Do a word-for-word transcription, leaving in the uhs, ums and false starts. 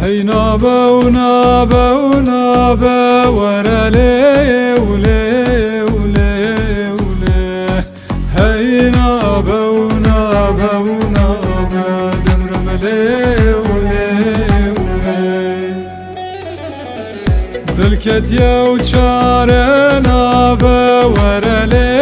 Hey nabe û nabe û nabe, were lê û lê û lê û lê. Hey nabe û nabe û nabe, dimrim lê û lê û lê. Dil ketiye û çare nabe, were lê